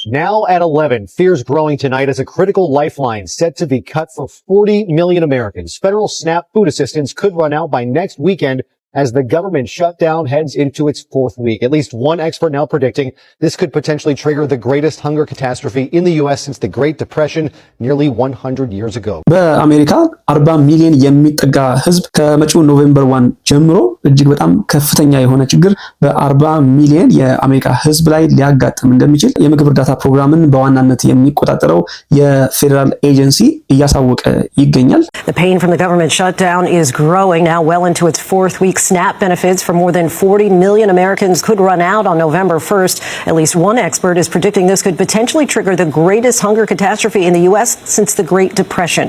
Now at 11, fears growing tonight as a critical lifeline set to be cut for 40 million Americans. Federal SNAP food assistance could run out by next weekend as the government shutdown heads into its fourth week. At least one expert now predicting this could potentially trigger the greatest hunger catastrophe in the U.S. since the Great Depression nearly 100 years ago. በአሜሪካ 40 ሚሊዮን የሚጠጋ ህዝብ ከመጪው November 1 ጀምሮ እጅግ በጣም ከፍተኛ የሆነ ችግር በ40 ሚሊዮን የአሜሪካ ህዝብ ላይ ሊያጋጥም እንደሚችል የምግብ እርዳታ ፕሮግራምን በዋናነት የሚቆጣጠረው የፌዴራል ኤጀንሲ እያሳወቀ ይገኛል። The pain from the government shutdown is growing, now well into its fourth week. SNAP benefits for more than 40 million Americans could run out on November 1st. At least one expert is predicting this could potentially trigger the greatest hunger catastrophe in the U.S. since the Great Depression.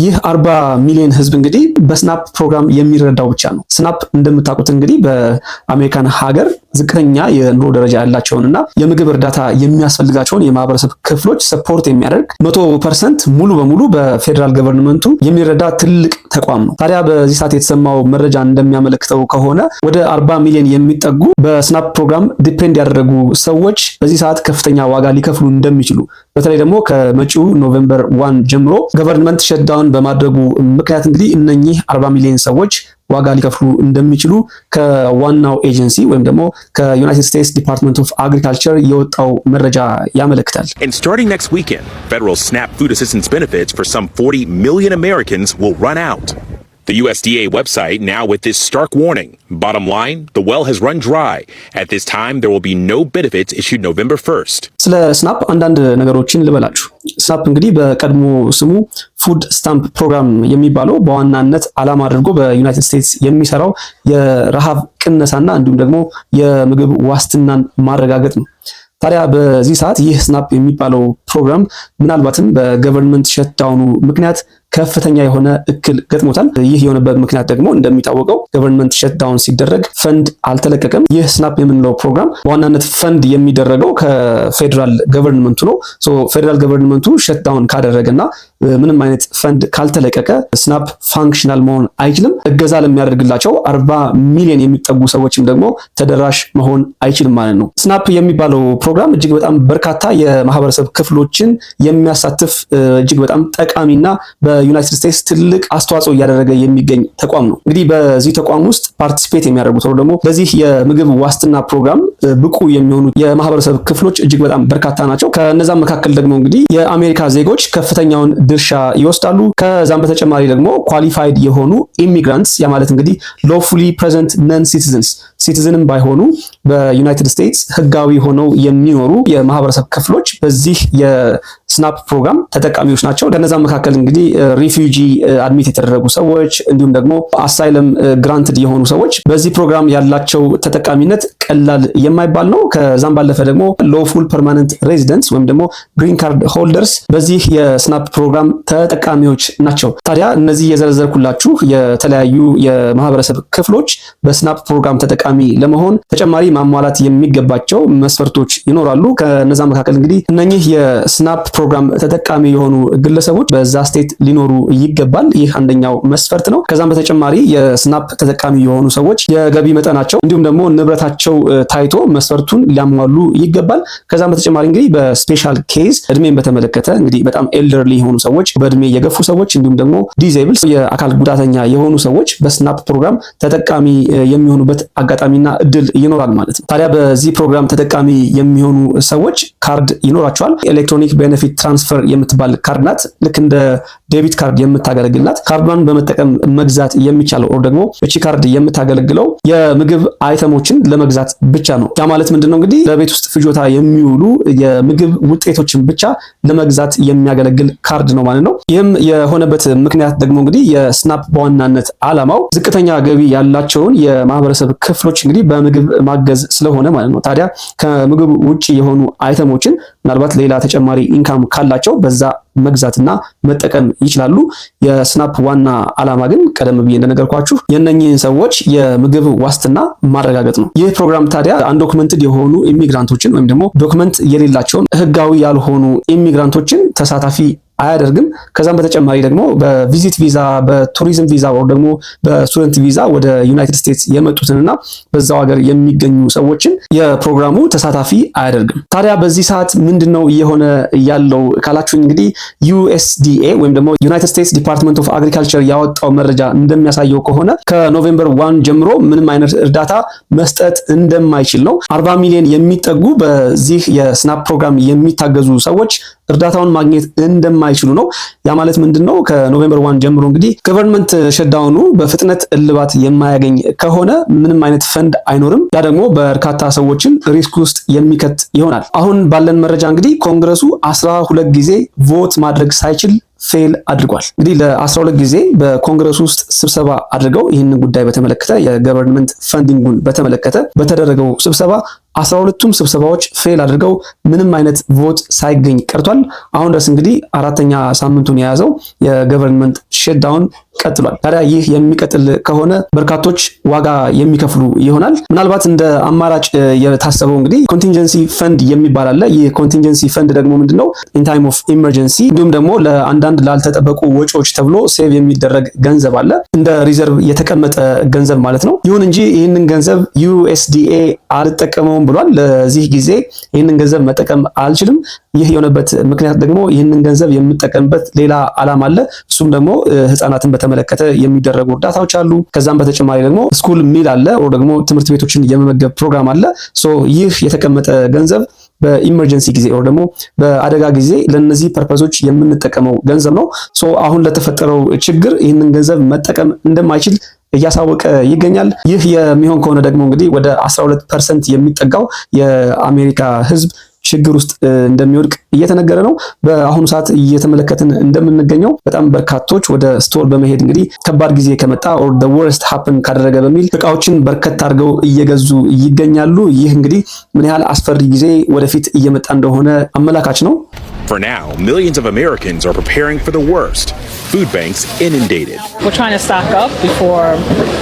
ይህ 40 ሚሊዮን ህዝብ እንግዲህ በ SNAP ፕሮግራም የሚረዳው ብቻ ነው። SNAP እንደምታውቁት እንግዲህ በአሜሪካን ሀገር ዝቅተኛ የኑሮ ደረጃ ያላቸውን እና የምግብ እርዳታ የሚያስፈልጋቸውን የማህበረሰብ ክፍሎች support የሚያደርግ 100% ሙሉ በሙሉ በ federal government ኡ የሚረዳ ትልቅ ተቋም ነው። ታዲያ በዚህ ሰዓት የተሰማው መረጃ እንደሚያመለክተው ከሆነ ወደ 40 ሚሊዮን የሚጠጉ በ SNAP ፕሮግራም depend ያደረጉ ሰዎች በዚህ ሰዓት ከፍተኛ ዋጋ ሊከፍሉ እንደሚችሉ፣ በተለይ ደግሞ ከመጪው November 1 ጀምሮ government shutdown በማድረጉ ምክንያት እንግዲህ እነኚህ 40 ሚሊዮን ሰዎች ዋጋ ሊከፍሉ እንደሚችሉ ከዋናው ኤጀንሲ ወይም ደግሞ ከ United States Department of Agriculture የወጣው መረጃ ያመለክታል። And starting next weekend, federal SNAP food assistance benefits for some 40 million Americans will run out. The USDA website now with this stark warning. Bottom line, the well has run dry. At this time, there will be no benefits issued November 1st. ስለ SNAP አንዳንድ ነገሮችን ልበላችሁ። SNAP እንግዲህ በቀድሞ ስሙ food stamp program የሚባለው በዋናነት ዓላማ አድርጎ በዩናይትድ ስቴትስ የሚሰራው የረሃብ ቅነሳና እንዲሁም ደግሞ የምግብ ዋስትናን ማረጋገጥ ነው። ታዲያ በዚህ ሰዓት ይህ SNAP የሚባለው ፕሮግራም ምናልባትም በ government shutdown ኑ ምክንያት ከፍተኛ የሆነ እክል ገጥሞታል። ይህ የሆነበት ምክንያት ደግሞ እንደሚታወቀው government shutdown ሲደረግ ፈንድ አልተለቀቀም። ይህ SNAP የምንለው ፕሮግራም በዋናነት ፈንድ የሚደረገው ከ federal government ኡ ነው። Federal government ኡ shutdown ካደረገና ምንም አይነት ፈንድ ካልተለቀቀ SNAP functional መሆን አይችልም። እገዛ ለሚያደርግላቸው 40 ሚሊዮን የሚጠጉ ሰዎችም ደግሞ ተደራሽ መሆን አይችልም ማለት ነው። SNAP የሚባለው ፕሮግራም እጅግ በጣም በርካታ የማህበረሰብ ክፍሎችን የሚያሳትፍ እጅግ በጣም ጠቃሚና በዩናይትድ ስቴትስ ትልቅ አስተዋጽኦ እያደረገ የሚገኝ ተቋም ነው። እንግዲህ በዚህ ተቋም ውስጥ participate የሚያደርጉት ወይ ደግሞ በዚህ የምግብ ዋስትና ፕሮግራም ብቁ የሚሆኑ የማህበረሰብ ክፍሎች እጅግ በጣም በርካታ ናቸው። ከነዛም መካከል ደግሞ እንግዲህ የአሜሪካ ዜጎች ከፍተኛውን ድርሻ ይወስዳሉ። ከዛም በተጨማሪ ደግሞ qualified የሆኑ immigrants፣ ያ ማለት እንግዲህ lawfully present non citizens፣ citizen ም ባይሆኑ በዩናይትድ ስቴትስ ህጋዊ ሆነው የሚኖሩ የማህበረሰብ ክፍሎች በዚህ የ SNAP ፕሮግራም ተጠቃሚዎች ናቸው። ከነዛም መካከል እንግዲህ refugee admit የተደረጉ ሰዎች እንዲሁም ደግሞ asylum granted የሆኑ ሰዎች በዚህ ፕሮግራም ያላቸው ተጠቃሚነት ቀላል የማይባል ነው። ከዛም ባለፈ ደግሞ lawful permanent residents ወይም ደግሞ green card holders በዚህ የ SNAP ፕሮግራም ተጠቃሚዎች ናቸው። ታዲያ እነዚህ የዘረዘርኩላችሁ የተለያዩ የማህበረሰብ ክፍሎች በ SNAP ፕሮግራም ተጠቃሚ ለመሆን ተጨማሪ ማሟላት የሚገባቸው መስፈርቶች ይኖራሉ። ከነዛ መካከል እንግዲህ እነኚህ የ SNAP ፕሮግራም ተጠቃሚ የሆኑ ግለሰቦች በዛ state ሊኖሩ ይገባል። ይህ አንደኛው መስፈርት ነው። ከዛም በተጨማሪ የ SNAP ተጠቃሚ የሆኑ ሰዎች የገቢ መጠናቸው እንዲሁም ደግሞ ንብረታቸው ታይቶ መስፈርቱን ሊያሟሉ ይገባል። ከዛም በተጨማሪ እንግዲህ በ special case እድሜን በተመለከተ እንግዲህ በጣም elderly የሆኑ ሰዎች፣ በእድሜ የገፉ ሰዎች እንዲሁም ደግሞ disable የአካል ጉዳተኛ የሆኑ ሰዎች በ SNAP ፕሮግራም ተጠቃሚ የሚሆኑበት አጋጣሚና እድል ይኖራል ማለት ነው። ታዲያ በዚህ ፕሮግራም ተጠቃሚ የሚሆኑ ሰዎች ካርድ ይኖራቸዋል። Electronic benefit transfer የምትባል ካርድ ናት። ልክ እንደ debit card የምታገለግል ናት። ካርዷን በመጠቀም መግዛት የሚቻለው or ደግሞ እቺ ካርድ የምታገለግለው የምግብ item ኦችን ለመግዛት ብቻ ነው። ያ ማለት ምንድነው? እንግዲህ ለቤት ውስጥ ፍጆታ የሚውሉ የምግብ ውጤቶችን ብቻ ለመግዛት የሚያገለግል ካርድ ነው ማለት ነው። ይህም የሆነበት ምክንያት ደግሞ እንግዲህ የ SNAP በዋናነት ዓላማው ዝቅተኛ ገቢ ያላቸውን የማህበረሰብ ክፍሎች እንግዲህ በምግብ ማገዝ ስለሆነ ማለት ነው። ታዲያ ከምግብ ውጭ የሆኑ item ኦችን ምናልባት ሌላ ተጨማሪ income ካላቸው በዛ መግዛትና መጠቀም ይችላሉ። የ SNAP ዋና ዓላማ ግን ቀደም ብዬ እንደነገርኳችሁ የእነኚህን ሰዎች የምግብ ዋስትና ማረጋገጥ ነው። ይህ ፕሮግራም ታዲያ undocumented የሆኑ immigrant ኦችን ወይም ደግሞ document የሌላቸውን ህጋዊ ያልሆኑ immigrant ኦችን ተሳታፊ አያደርግም። ከዛም በተጨማሪ ደግሞ በ visit visa፣ በ tourism visa ወይ ደግሞ በ student visa ወደ ዩናይትድ ስቴትስ የመጡትንና በዛው ሀገር የሚገኙ ሰዎችን የፕሮግራሙ ተሳታፊ አያደርግም። ታዲያ በዚህ ሰዓት ምንድን ነው እየሆነ ያለው ካላችሁ እንግዲህ USDA ወይም ደግሞ United States Department of Agriculture ያወጣው መረጃ እንደሚያሳየው ከሆነ ከ November 1 ጀምሮ ምንም አይነት እርዳታ መስጠት እንደማይችል ነው። 40 ሚሊዮን የሚጠጉ በዚህ የ SNAP ፕሮግራም የሚታገዙ ሰዎች እርዳታውን ማግኘት እንደማይችሉ ነው። ያ ማለት ምንድን ነው? ከ November 1 ጀምሮ እንግዲህ government shutdown ኑ በፍጥነት እልባት የማያገኝ ከሆነ ምንም አይነት ፈንድ አይኖርም። ያ ደግሞ በርካታ ሰዎችን risk ውስጥ የሚከት ይሆናል። አሁን ባለን መረጃ እንግዲህ ኮንግረሱ 12 ጊዜ vote ማድረግ ሳይችል fail አድርጓል። እንግዲህ ለ12 ጊዜ በኮንግረሱ ውስጥ ስብሰባ አድርገው ይህንን ጉዳይ በተመለከተ፣ የ government funding ኡን በተመለከተ በተደረገው ስብሰባ 12ቱም ስብሰባዎች fail አድርገው ምንም አይነት vote ሳይገኝ ቀርቷል። አሁን ድረስ እንግዲህ አራተኛ ሳምንቱን የያዘው የ government shutdown ቀጥሏል። ታዲያ ይህ የሚቀጥል ከሆነ በርካቶች ዋጋ የሚከፍሉ ይሆናል። ምናልባት እንደ አማራጭ የታሰበው እንግዲህ contingency fund የሚባል አለ። ይህ contingency fund ደግሞ ምንድነው? In time of emergency እንዲሁም ደግሞ ለአንዳንድ ላልተጠበቁ ወጪዎች ተብሎ save የሚደረግ ገንዘብ አለ፣ እንደ reserve የተቀመጠ ገንዘብ ማለት ነው። ይሁን እንጂ ይህንን ገንዘብ USDA አልጠቀመውም ብሏል። ለዚህ ጊዜ ይህንን ገንዘብ መጠቀም አልችልም። ይህ የሆነበት ምክንያት ደግሞ ይህንን ገንዘብ የምጠቀምበት ሌላ ዓላማ አለ። እሱም ደግሞ ህፃናትን በተመለከተ የሚደረጉ እርዳታዎች አሉ። ከዛም በተጨማሪ ደግሞ school meal አለ፣ ወይ ደግሞ ትምህርት ቤቶችን የመመገብ ፕሮግራም አለ። So ይህ የተቀመጠ ገንዘብ በ emergency ጊዜ ወይ ደግሞ በአደጋ ጊዜ ለነዚህ purpose ኦች የምንጠቀመው ገንዘብ ነው። So አሁን ለተፈጠረው ችግር ይህንን ገንዘብ መጠቀም እንደማይችል እያሳወቀ ይገኛል። ይህ የሚሆን ከሆነ ደግሞ እንግዲህ ወደ 12% የሚጠጋው የአሜሪካ ህዝብ ችግር ውስጥ እንደሚወድቅ እየተነገረ ነው። በአሁኑ ሰዓት እየተመለከትን እንደምንገኘው በጣም በርካቶች ወደ store በመሄድ እንግዲህ ከባድ ጊዜ ከመጣ or the worst happen ካደረገ በሚል እቃዎችን በርከት አድርገው እየገዙ ይገኛሉ። ይህ እንግዲህ ምን ያህል አስፈሪ ጊዜ ወደፊት እየመጣ እንደሆነ አመላካች ነው። For now, millions of Americans are preparing for the worst. Food banks inundated. We're trying to stock up before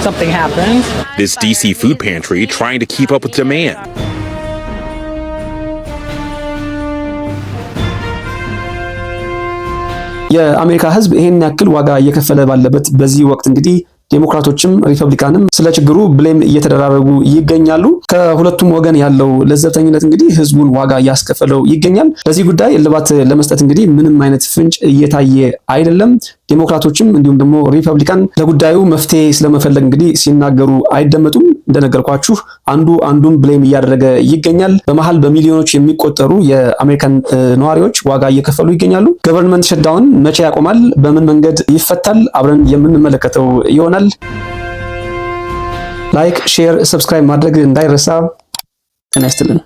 something happens. This DC food pantry trying to keep up with demand. የአሜሪካ ሕዝብ ይሄን ያክል ዋጋ እየከፈለ ባለበት በዚህ ወቅት እንግዲህ ዴሞክራቶችም ሪፐብሊካንም ስለ ችግሩ blame እየተደራረጉ ይገኛሉ። ከሁለቱም ወገን ያለው ለዘብተኝነት እንግዲህ ህዝቡን ዋጋ እያስከፈለው ይገኛል። ለዚህ ጉዳይ እልባት ለመስጠት እንግዲህ ምንም አይነት ፍንጭ እየታየ አይደለም። ዴሞክራቶችም እንዲሁም ደግሞ ሪፐብሊካን ለጉዳዩ መፍትሄ ስለመፈለግ እንግዲህ ሲናገሩ አይደመጡም። እንደነገርኳችሁ አንዱ አንዱን blame እያደረገ ይገኛል። በመሀል በሚሊዮኖች የሚቆጠሩ የአሜሪካን ነዋሪዎች ዋጋ እየከፈሉ ይገኛሉ። Government shutdown መቼ ያቆማል? በምን መንገድ ይፈታል? አብረን የምንመለከተው ይሆናል። Like፣ share፣ subscribe ማድረግ እንዳይረሳ። ጤና ይስጥልን።